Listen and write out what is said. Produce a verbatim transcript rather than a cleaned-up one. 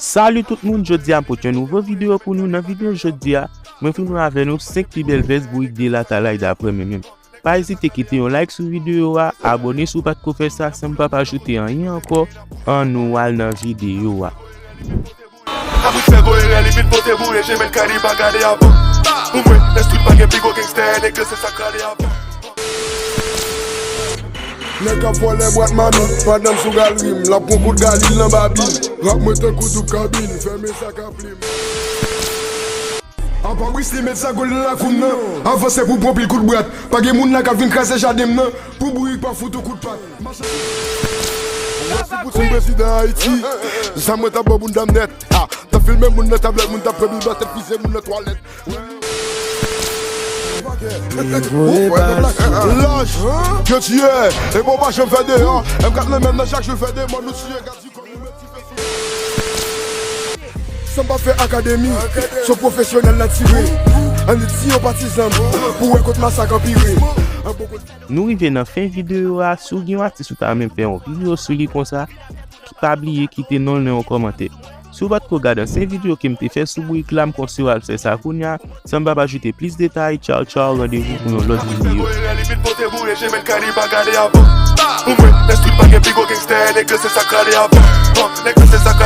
Salut tout moun, jodi a m pote yon nouvo videyo pou nou. Nan videyo jodi a, mwen vin avè nou senk pi bèl vès bourik de Latalay daprè mwen menm. Pa ezite kite yon like sou videyo a, abòne si w pa t ko fè sa, san m pa pa ajoute anyen ankò, ann nou al nan videyo a. Abri fè gwo erè, li vin pote boure, jemèl kay li pa gade avan. Pou mwen, lèstri pa gen pi gwo gangstè, nèg se sa k rale avan. Nèg k ap vòlè bwat mamit, pandan m sou galri m, l ap pran kout galil nan babil. Rap mwen tankou doub kabin, fèmen sa k ap li m. Apa bris li met sa gol nan lakou m nan. Avanse pou pran pil kout brat. Pa gen moun la k ap vin kraze jaden m nan. Pou bourik pa fout ou kout pat. Mwen si Poutine prezidan Ayiti. Zam mwen t ap bò bounda m nèt. Ha, t ap filme moun nan tablèt, moun t ap pran bil ba tèt fize moun nan twalèt. Laj, ke tiyè, e bon pa janm fè deyò. M kat nan men nan chak jou fè de mò nou tiye gad. San pa fè akademi, se pwofesyonèl n a tire. Ann di yo patizan m, pou wè kot masak anpire. An bon kote. Nou rive nan fen videyo a, si w gen yon atis ou ta renmen fè yon videyo sou li konsa, pa bliye kite non l nan yon kòmantè. Si w pa t ko gad ansyen videyo ke m te fè sou bourik la, m konseye w al fè sa kounye a, san m pa pa ajoute plis detay. Tchaw, tchaw, randevou pou yon lòt videyo. Pou mwen, lèstri pa gen pi gwo gangstè, nèg se sa k rale avan. Nèg se sa k